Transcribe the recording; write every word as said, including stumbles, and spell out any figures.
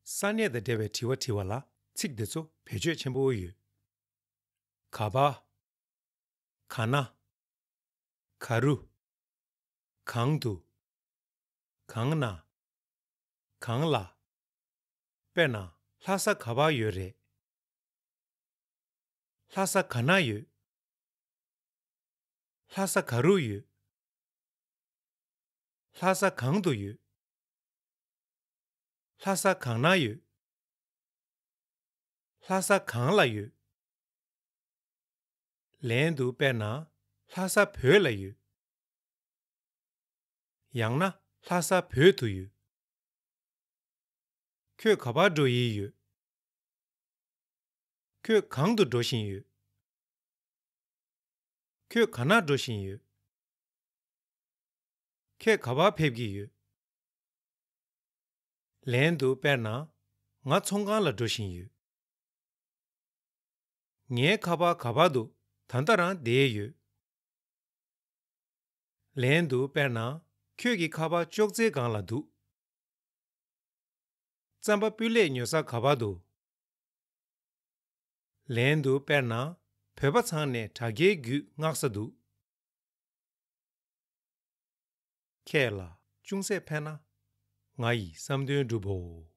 ས་གནས་དང་འབྲེལ་བའི་དྲི་བ་དྲི་བ་ལ་ཚིག་འདི་ཚོ་བེད་སྤྱོད་ཆེན་པོ་ཡོད། ག་པར། ག་ན། ག་རུ། གང་དུ། གང་ན། གང་ལ། དཔེར་ན་ལྷ་ས་ག་པར་ཡོད་རེད། ལྷ་ས་ག་ན་ཡོད། ལྷ་ས་ག་རུ་ཡོད། ལྷ་ས་གང་དུ་ཡོད། ལྷ་ས་གང་ན་ཡོད། ལྷ་ས་གང་ལ་ཡོད། ལན་དུ་དཔེར་ན་ལྷ་ས་བོད་ལ་ཡོད། ཡང་ན་ལྷ་ས་བོད་དུ་ཡོད། ཁྱོད་ག་པར་འགྲོ་ཡི་ཡོད། ཁྱོད་གང་དུ་འགྲོ་བཞིན་ཡོད། ཁྱོད་ག་ན་འགྲོ་བཞིན་ཡོད། ཁྱེད་ག་པར་ཕེབས་ཀྱི་ཡོད། ལན་དུ་དཔེར་ན། ང་ཚོང་ཁང་ལ་འགྲོ་བཞིན་ཡོད། ངའི་ཁ་པར་ག་པར་འདུག་ད་ལྟ་རང་བསྡད་ཡོད། ལན་དུ་དཔེར་ན། ཁྱོད་ཀྱི་ཁ་པར་ཅོག་ཙེའི་སྒང་ལ་འདུག་རྩམ་པ་སྤུས་ལེགས་ཉོ་ས་ག་པར་འདུག་ལན་དུ་དཔེར་ན། བོད་པ་ཚང་ནས་དྲ་རྒྱའི་བརྒྱུད་མངགས་ས་འདུག་ཁྱེད་ལ་ཅུང་ཟད་ཕན་ན་ང་ཡི་བསམ་དོན་འགྲུབ་བོ།